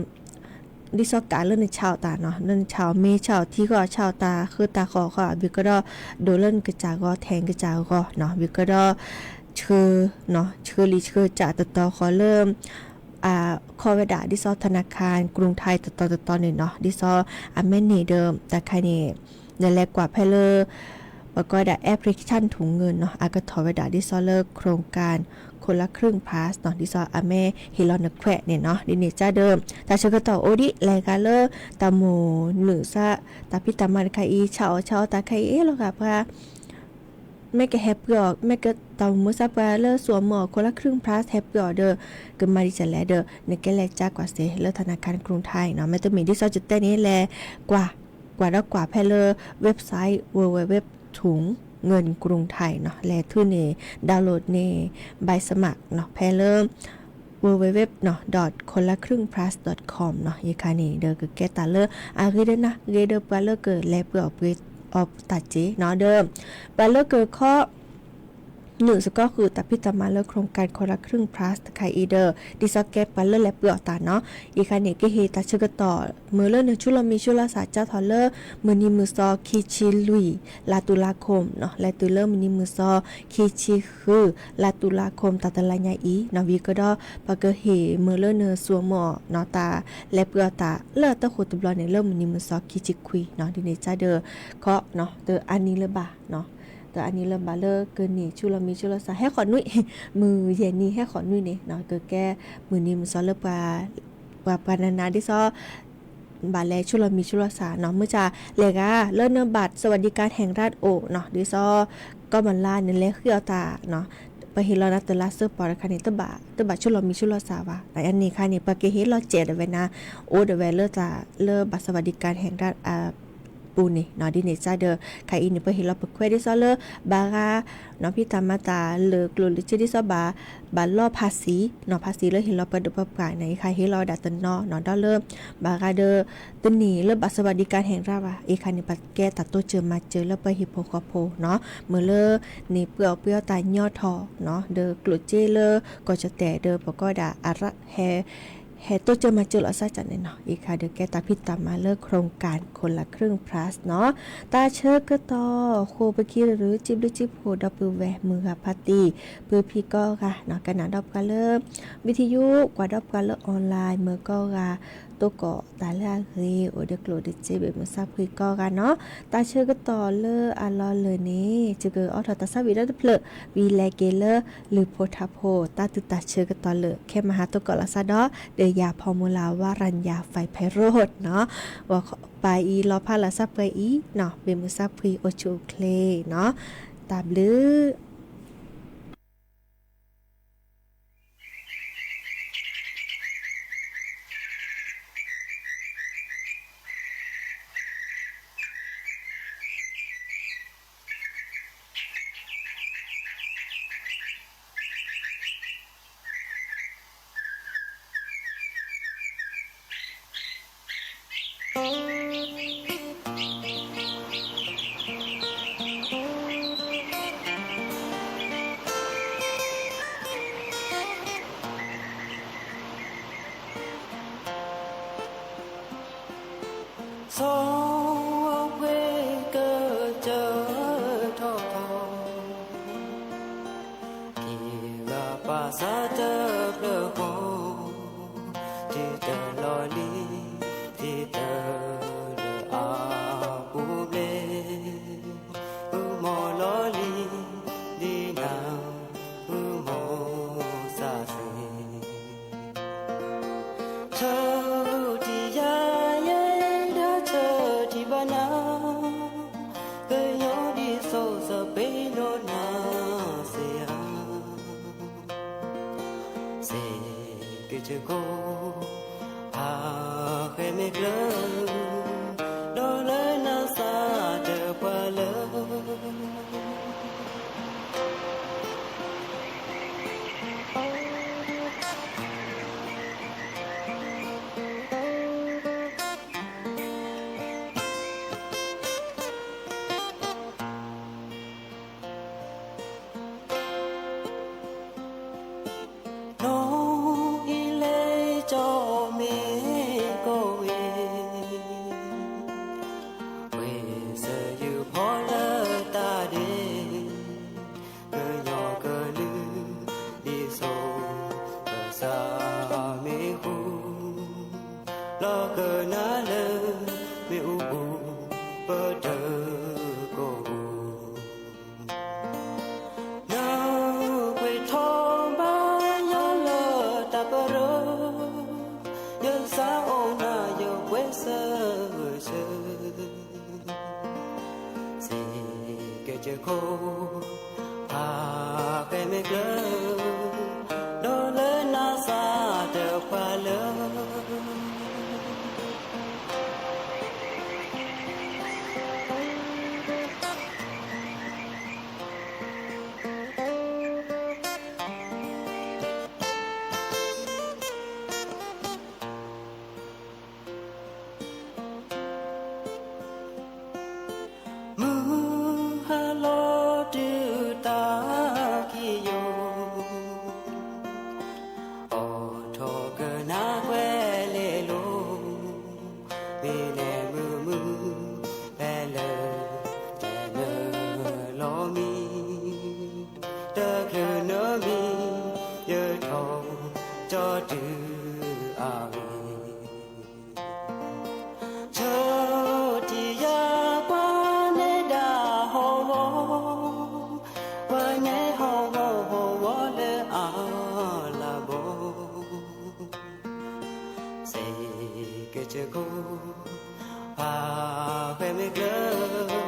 သိးကးလၢနဆါအီၣ်တၢ်နီၤ လၢနဆါအီၣ်မ့ၤ ဆါအီၣ်ထံဃီ ဆါအီၣ်တၢ်ဃၢတၢ်ဃီၤဃီ ဝံၤကဒီး ဒိလၢနကစၢ်ဂီၤ ထဲနကစၢ်ဂီၤနီၤ ဝံၤကဒီး ဆှၢ ဆှၢလံာ်ဆှၢစၢ်တတီၤဃီၤလၢ အခီဝဲဒၣ် ဒ်သိး ธนาคารกรุงไทย တတီၤတတီၤန့ၣ်နီၤ ဒ်သိး အမ့ၢ်န့ၣ်ဒီး တၢ်ခါန့ၣ် နလဲၤကွၢ်ဖဲလၢ ပကိးဝဲဒၣ် application ထုးငိၢ်နီၤ အကထီၣ်ဝဲဒၣ်ဒ်သိးလၢ โครงการคนละครึ่ง Plus နီၤ ဒ်သိးအမ့ၢ်ဟ့ၣ်လီၤနခွဲးန့ၣ်နီၤ ဒ်န့ၣ်ကဒီး တၢ်ဆၢကတီၢ်အိၣ်ဒ်လဲၣ်ဂၤလၢ တၢ်မိၣ်နုာ်စး တၢ်ဖံးတၢ်မၤတခါအံၤ ဆါအီၣ်ဆါအီတၢ်ခါအံၤ အ့ၣ်လီၤဂာ်ပှၤ မ့ၢ်ကဟဲပှ့ၤအီၤ မ့ၢ်ကတၢ်မိၣ်စးပှၤလၢ စိာ်မုာ်အီၤ คนละครึ่ง Plus ဟဲပှ့ၤအီၤဒီး ကမၤဒ်လဲၣ်ဒီး နကဲလဲၤကၢ်ကွၢ်စ့ၢ်လၢ ธนาคารกรุงไทย နီၤ မ့တမ့ၢ်ဒ်သိးယတဲန့ၣ် လဲၤကွၢ် ကွၢ်ဒီးကွၢ်ဖဲလၢ website ဝဲဝဲဝဲ ထုးငိၢ် กรุงไทย နီၤ လဲၤထုးန့ၢ် download န့ၢ် ใบสมัคร နီၤ ဖဲလၢ www.คนละครึ่ง plus com နီၤ ယခါန့ၣ်ဒီးကကဲတၢ်လၢအဂ့ၤဒီးနၤ ဂ့ၤဒီးပှၤလၢကလဲၤပှ့ၤအီၣ်ပှ့ၤအီတၢ်စ့နီၤ ဒီး ပှၤလၢကခီ နုာ်စ့ၢ်ကီးဃုာ်တၢ်ဖံးတၢ်မၤလၢ โครงการคนละครึ่ง Plus တခါအံၤဒီး ဒ်သိးကဲပှၤလၢလဲၤပှ့ၤအီၣ်တၢ်နီၤ ယခါန့ၣ် ကဟ့ၣ်တၢ်ဆၢကတီၢ် မုၢ်လၢနဆူလီၤမံၤဆူလီၤစှၤ ကၢ်ထီၣ်လၢ မုၢ်နံၤမုၢ်သီ ခံဆံလွံၢ် လါตุลาคม နီၤ လဲၤတုၤလၢမုၢ်နံၤမုၢ်သီ ခံဆံဃု လါตุลาคม တၢ်တလါညါအံၤနီၤ ဝံၤကဒီး ပှၤကဟ့ၣ်မုၢ်လၢနစိာ်မုာ်အီၤနီၤ တၢ်လဲၤပှ့ၤအီၣ်တၢ်လၢအတၢ်ဃိၣ်တဘျီန့ၣ် လၢမုၢ်နံၤမုၢ်သီ ခံဆံခွံနီၤ ဒ်န့ၣ်ကဒီး ခီနီၤ တအါနံၤလၢၤဘၣ်နီၤ တအါနံၤလၢၤဘၣ်လၢကန့ၢ်ဆူလီၤမံၤဆူလီၤစှၤ ဟဲဃီၤနွံ မုၢ်ယဲၢ်နံၤဟဲဃီၤနွံန့ၣ်နီၤ ကကဲမုၢ်နံၤမုၢ်သီလၢပှၤ ပှၤပှၤနၤနၤဒ်သိး ဘၣ်လဲၤဆူလီၤမံၤဆူလီၤစှၤနီၤ မုၢ်ဆါလဲၤဂၤ လၢန บัตรสวัสดิการแห่งรัฐ အိၣ်နီၤ ဒ်သိး ကီၢ်မလါ နလဲၤဃ့အီၣ်တၢ်နီၤ ပဟ့ၣ်လီၤနၤတလါစၢပီၢ်တခါန့ၣ် တဘၣ် တဘၣ်ဆူလီၤမံၤဆူလီၤစှၤဘၣ် အန့ၣ်ခါန့ၣ် ပှၤကဟ့ၣ်လီၤစဲးဒၣ်ဝဲနၤ အိၣ်ဒၣ်ဝဲလၢတၢ်လၢ บัตรสวัสดิการแห่งรัฐ အပူၤန့ၣ်နီၤ ဒ်န့ၣ်ကဒီး ခါအံၤန့ၣ် ပဟ့ၣ်လီၤပခွဲးဒ်သိးလၢ ဘၣ်ဂၤ နီၤ ဖံးတၢ်မၤတၢ်လၢကျိၣ်လၢစ့ဒ်သိးဘၣ် ဘၣ်လီၢ်ဖးစံၤနီၤ ဖးစံၤလၢဟ့ၣ်လီၤပှၤဒိၣ်ပှၤပှၢ်န့ၣ် အံၤခါဟ့ၣ်လီၤဝဲဒၣ်တနီၤနီၤ ဒီးလၢ ဘၣ်ဂၤဒီး တန့ၢ်လၢ บัตรสวัสดิการแห่งรัฐ ဘၣ် အံၤခါန့ၣ် ပကဲတၢ်တိစၢၤမၤစၢၤလၢပှၤဟံၣ်ဖိဃီဖိနီၤ မုၢ်လၢ န့ၣ်ပှ့ၤအီၣ်ပှ့ၤအီတၢ်ညီထီၣ်နီၤ ဒီးကျိၣ်စ့လၢကီၢ်ကၠီၣ်တဲာ်ဒီး ပကိးဝဲဒၣ် အရ ဟဲ ဟဲတိစၢၤမၤစၢၤလီၤစၢ်ကန့ၣ်နီၤ အံၤခါဒီးကဲတၢ်ဖံးတၢ်မၤလၢ โครงการคนละครึ่ง Plus နီၤ တၢ်ဆၢကတီၢ်ဃိ ပခံရူ စံးဘျုးစံးဖှိၣ်ဒီပုၢ်ဝဲၢ်မုၢ်ဂၤဖါတံၢ် ပုၢ်ဖံးကိးဂၤနီၤ ကနၣ်ဒီးပှၤလၢ วิทยุ ကွၢ်ဒီးပှၤလၢ online မုၢ်ကိးဂၤ တိကိးတၢ်လၢအဂ့ၤ အိၣ်ဒီးကျိၣ်ဒီးစ့ ဘၣ်မုာ်စၢ်ဖှံကိးဂၤနီၤ တၢ်ဆၢကတီၢ်လၢအလီၢ်လၢ်န့ၣ် ယကအိးထီၣ်တၢ်ဆၢဝံၤဒီတဖျၢၣ် ဝံၤလဲၤက့ၤလၢ လုၢ်ဖိထါဖိ တၢ်တုၤတၢ်ဆၢကတီၢ်လၢာ် ခဲမဟါတိကိးလီၤစၢ်ဒီး ဒီးယၤဖီမုၢ်လၢ် ဝါရၤယၤဖဲးရိးနီၤ ပၤအံၤလီၤဖးလၢ်စၢ်ပှဲၤအံၤနီၤ ဘၣ်မုာ်စၢ်ဖှံအိၣ်ဆူၣ်အိၣ်ချ့နီၤ တၢ်ဘျုး ဆီအိၣ်ပှဲၤကစၢၢ်ထီၣ်ထီၣ် က့ၤဂၤပာ်စၢ်တဖျၢၣ်ဃီ ဒ်တၢ်လီၢ်လံၤ ဒ်တၢ်လၢအပူၤဘျဲၣ် အုမီၢ်လီၤလံၤ ဒ်နၤ အုမီၢ်စၢ်စ့ၢ် ဆၢထံၣ်ယၤယဲ ဒီးဆၢထံၣ်ဘၣ်နၤ ကညီဒ်သိးစပ့ၤဒိၣ်နၤစ့ၢ်ဧါ စ့ၢ်ကီးကၠိ အဃဲမ့ၢ်ကျၢၤ ဒီးလၢနၤစၢ်တပှၤလၢ နီၢ်အံၤလဲၤကၠီမ့ၢ်ကီၢ်ဝဲ ဝဲစၢၤယုၢ်ဖီလၢတၢ်ဒဲး ကညီကလုာ် ဒ်သိးကစၢ်မ့ၢ်ဃူ လီၤကနၣ်လၢ မ့ၣ်အူပူၤ ပတၢ်ကိးပူၤ ယခိၣ် ဖးဃဲမ့ၢ်ကျၢၤ ဒီးလၢနၤသးတပှၢ်လၢ မုၢ်ဟါလီၤတုၤတၢ်ခံယိာ် အိးထီၣ်ကနၣ်ကွဲၤလ့လိၤ မ့ၢ်နဲမုာ်မုာ် ဖဲလၢ တနၢၤလီၤမံၤ တချုးနၢၤမံၤ ယထီၣ်ကၠီတုၤအဂ့ၢ် ဆၢထံယၤပှၤနဲဒၣ်ဟီၣ်ဝီ, ပှၤနဲဟီၣ်ဝီဟီၣ်ဝီလၢအလၤဘီ, စဲးကဲၣ်ဆိခိၣ် ဖးဃဲမ့ၢ်ကျၢၤ,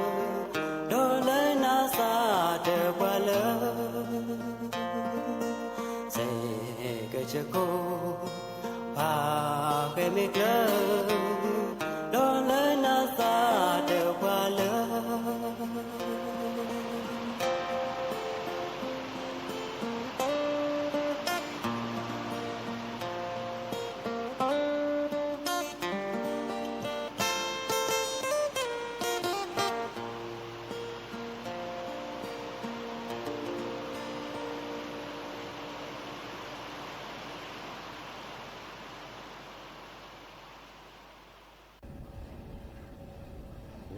ဒီးလၢနၤသးတပှၢ်လၢ စဲးကဲၣ်ဆိခိၣ် ဖးဃဲမ့ၢ်ကျၢၤ, ဒီးလၢနၤသးတပှၢ်လၢ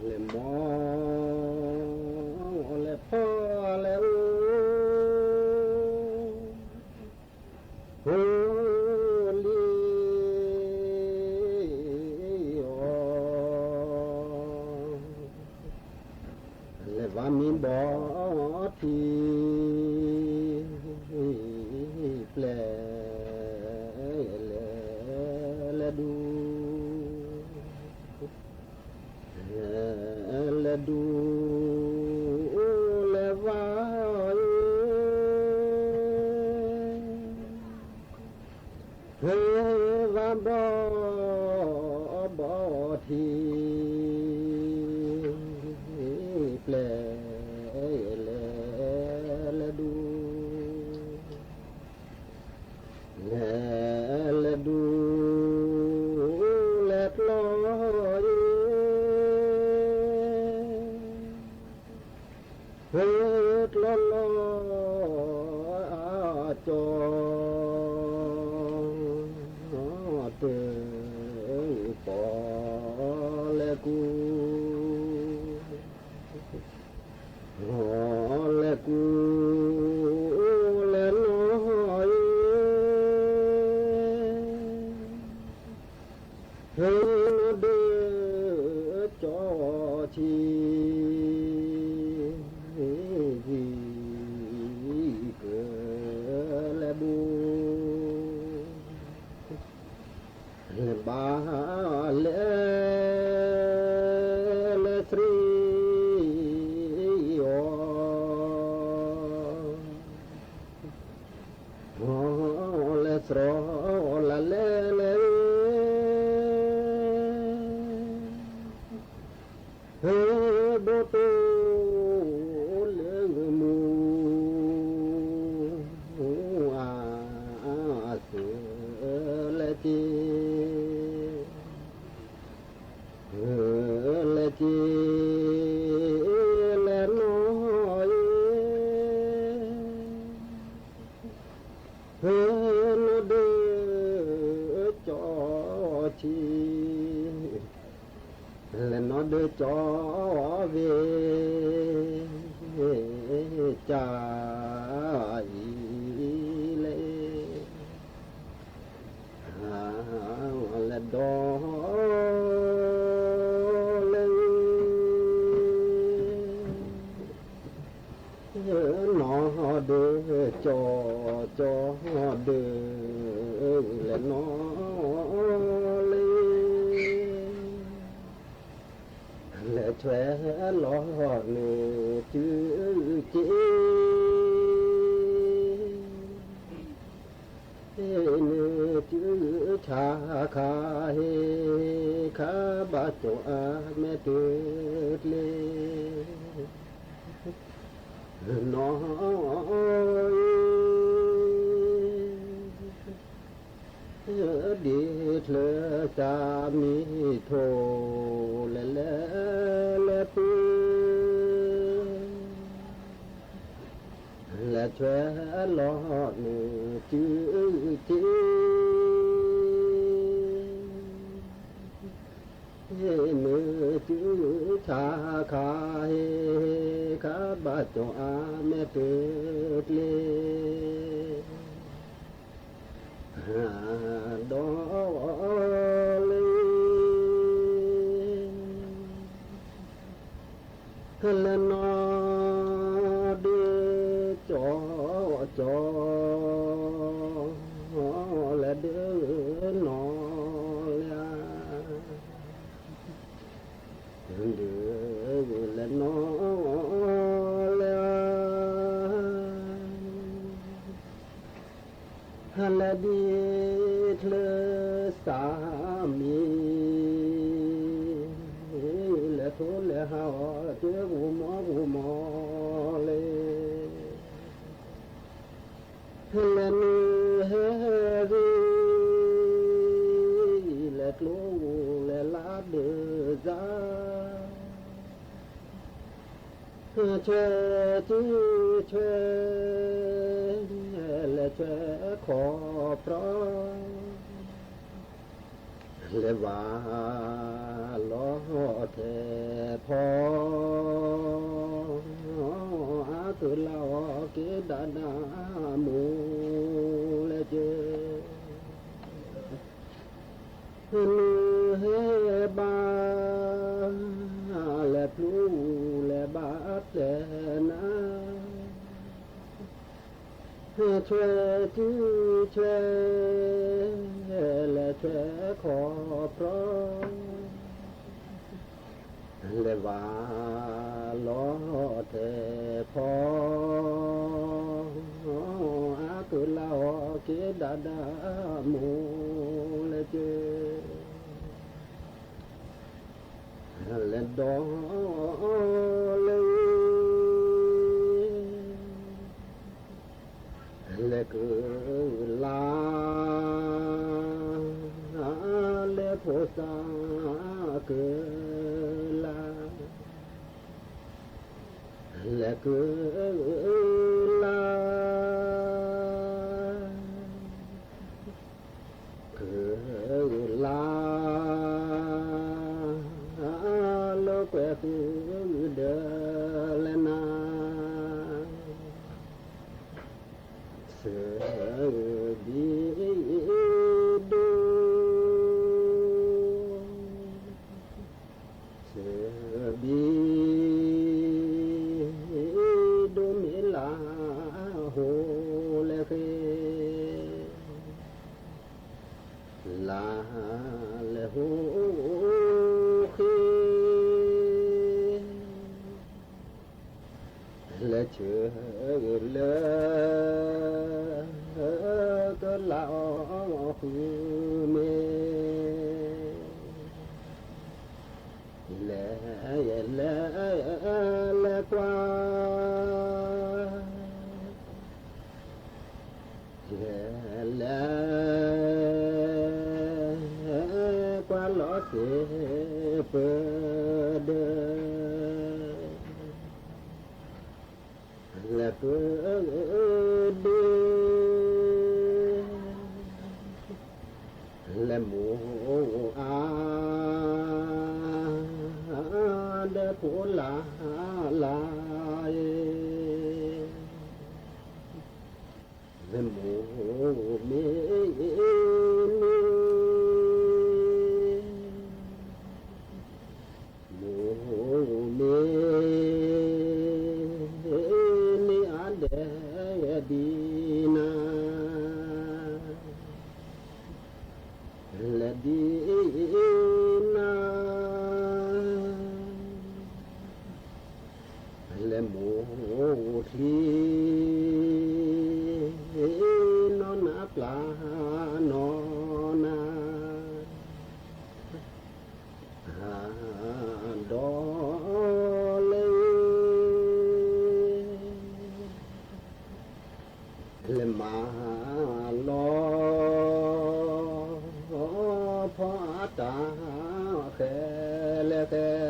လဲၤမီၢ် လဲၤဖီ လဲၤအိၣ် ဟိလံအီၤ လဲၤဘၣ်မံဘီထံပျဲၢ် လဲၤ လဲၤဒူ လဲၤဒူ လဲၤဝါအံၤ ဟဲဝါဘီ ဘီထံပျဲၢ် လဲၤ လဲၤဒူ လဲၤ လဲၤဒူ လဲၤကျီအံၤ ဟဲကျီလီၤ အကၠီ တၢ် ပီၣ်လဲၣ်ကူ လဲၤကူ လဲၤနီၢ်အံၤ ဟဲနီၢ်ဒၢကၠီဆံ ကလဲၤဘိ လဲၤဘၣ်လဲၤ လဲၤဆှံအီၤ လဲၤစရီလၢလဲၤလဲၤ ဟဲဘိတိၢ်လၢမူ အစၢၤလဲၤက့ၤ လဲၤက့ၤ လဲၤနီၢ်အံၤ ဟဲနီၢ်ဒၢကၠီဆံ လဲၤနီၢ်ဒၢကၠီဝ့ၢ် ကၢ်အံၤလဲၣ် လဲၤဒီ လဲၤ နီၢ်ဒၢကၠီ ကၠီဒၢ လဲၤနီၢ်လဲၤ လဲၤ ထွဲလီၤနုာ်စုစ့ နုာ်စုဆါခါဟ့ ခါဘၣ်စိာ်အမဲာ်တၢၢ်ကျ့ နီၢ် ဒ်ချၢစၢ်မံထိၣ် လဲၤလဲၤလဲၤပှ့ၤ လဲၤထွဲလီၤနုာ်စုစ့ နုာ်စုဆါခါဟ့ ခါဘၣ်စိာ်အမဲာ်တၢၢ်ကျ့ ဒီးလၢ လဲၤနီၢ်ဒုးကၠီကၠီ လဲၤဒုးနီၢ်လဲၣ် ဒုးလဲၤနီၢ်လဲၣ် လဲၤဒ်ချၢစၢ်မံ လဲၤထိလဲၤဟးအီၤ ကဲဂိၢ်မီဂိၢ်မီလဲၣ် လဲၤနုာ်ဟဲဂ့ၤ လဲၤကျိဂိၢ်လဲၤလါဒၢးစၢ် ဆွဲစုဆွဲ လဲၤဆွဲခီၣ်ပြီ လဲၤဝၤလီၤထဲဖီ အကလးအီၤက့ၤဒၣ်နၤ မိၢ်လဲၤက့ၤ နုာ်ဟဲဘၣ် လဲၤပျူၤလဲၤဘၣ်ပျဲၢ်နၤ ဆွဲစုဆွဲ လဲၤဆွဲခီၣ်ပြီ လဲၤဝၤလီၤထဲဖီ အကလးအီၤက့ၤဒၣ်နၤ မိၢ်လဲၤက့ၤ လဲၤဒီးလၢ လဲၤကုၢ်လါ လဲၤဖိသၣ်ကုၢ်လါ လဲၤကုၢ်လါ ကုၢ်လါ လၢကွဲၤဃုာ်ဒၢးလဲၣ်နၤ စၢဘံဒိၣ် စၢဘံဒိၣ်မ့ၢ်လါဟိလဲၣ်ဃ့ လါလဲၣ်ဟိဃ့ လဲၤဆၢလၢ ကလးအီၤဃုာ်မ့ၢ် လဲၤ လဲၤ လဲၤကွၢ် လဲၤ လဲၤ ကွၢ်လီၤစ့ၢ်ပၢၤဒၢး လဲၤပၢၤဒၢး လဲၤမိၢ်အါ ဒီးဖိလၢ်လၢ်အံၤ လဲၤမိၢ်မ့ၢ်န့ၣ် မိၢ်မ့ၢ်န့ၣ် အဒဲးဒံးနၤ လဲၤဒံးနၤ လဲၤမိၢ်ချံ နီၢ်နၤပျၢ်နီၢ်နၤ ဒီးလၢ လဲၤမၤလီၤ ဖီအတၢ်ဃဲလဲၣ်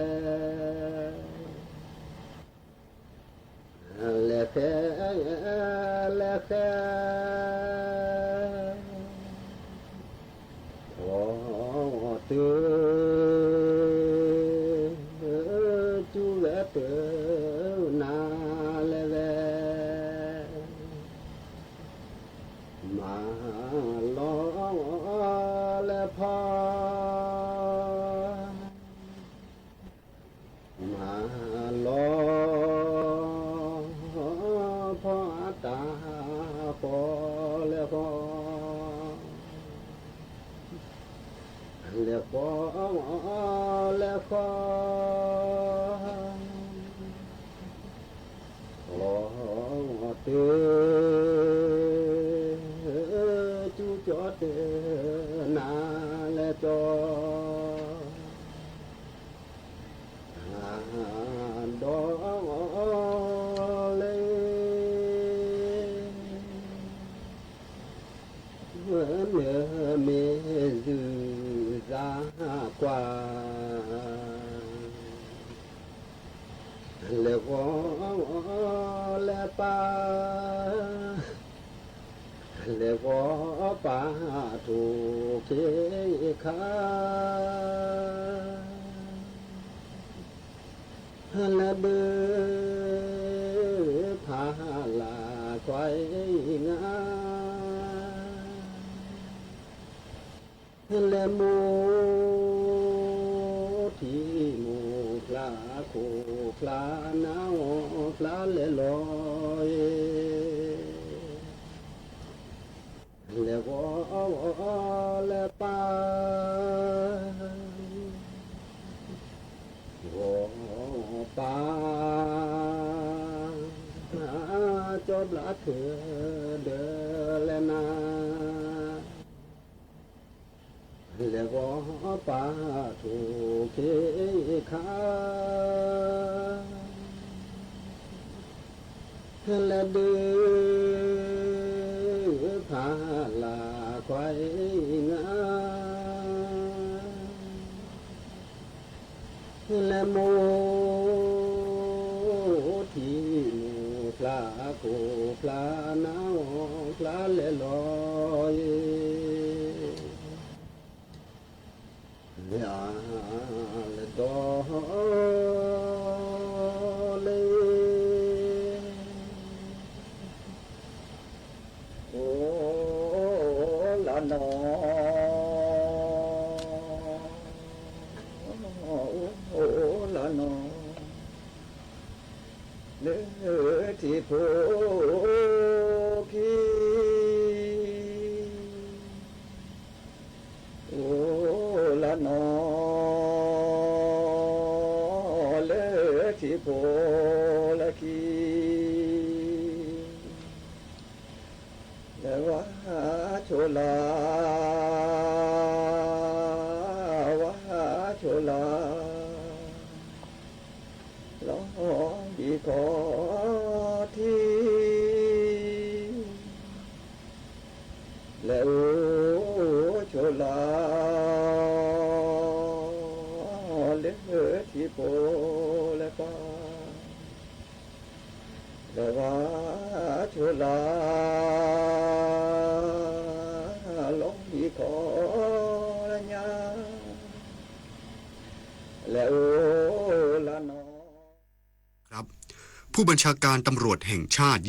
ဃဲ လဲၤဃဲ လဲၤဃဲ ဖီတုၤ တုၤဝဲတုၤနၤလဲၣ်ဝဲ မၤလီၤလဲၤဖီ မၤလီၤ ဖီအတၢ်ဃီလဲၣ်ဃီ လဲၤဃီ လဲၤဃီ လီၤတုၤ တုၤကၠီတုၤနၤလဲၣ်ကၠီ ဒီးလၢ မ့ၢ်မ့ၢ်စုၤသးကွၢ် လဲၤဂီၤလဲၤပၢ် လဲၤဂီၤပၢ်ထိၣ်ခ့ခါ လဲၤဒုး ဖးလၢ်ကွၢ်အံၤငါ လဲၤမိၢ်ထံမိၢ်ဖျါခိၣ်ဖျါနါအီၣ်ဖျါလဲၤလီၤ လဲၤဂီၤလဲၤပၢ် ဂီၤပၢ် ကၠီဘျါထုးဒၢးလဲၤနၤ လဲၤဂီၤပၢ်ထိၣ်ခ့ခါ လဲၤဒုး ဖးလၢ်ကွၢ်အံၤငါ လဲၤမိၢ်ထံမိၢ်ဖျါခိၣ်ဖျါနါအီၣ်ဖျါလဲၤလီၤ လဲၤအါ လဲၤဒီး လဲၤ အိၣ်လၢနီၢ် အိၣ်လၢနီၢ် လၢထံဖိခံ အိၣ်လၢနီၢ် လၢထံဖိလၢခံ လဲၤဝါဆိလၢ ဝါဆိလၢ လီၤဘံၣ်ခီၣ်ထံး လဲၤအိၣ်ဆိလၢ လၢထံဖိလၢကီၢ် လဲၤဝါဆိလၢ လီၤဘံၣ်ခီၣ်လၢညါ လဲၤအိၣ်လၢနီၢ် ครับ ผู้บัญชาการตำรวจแห่งชาติ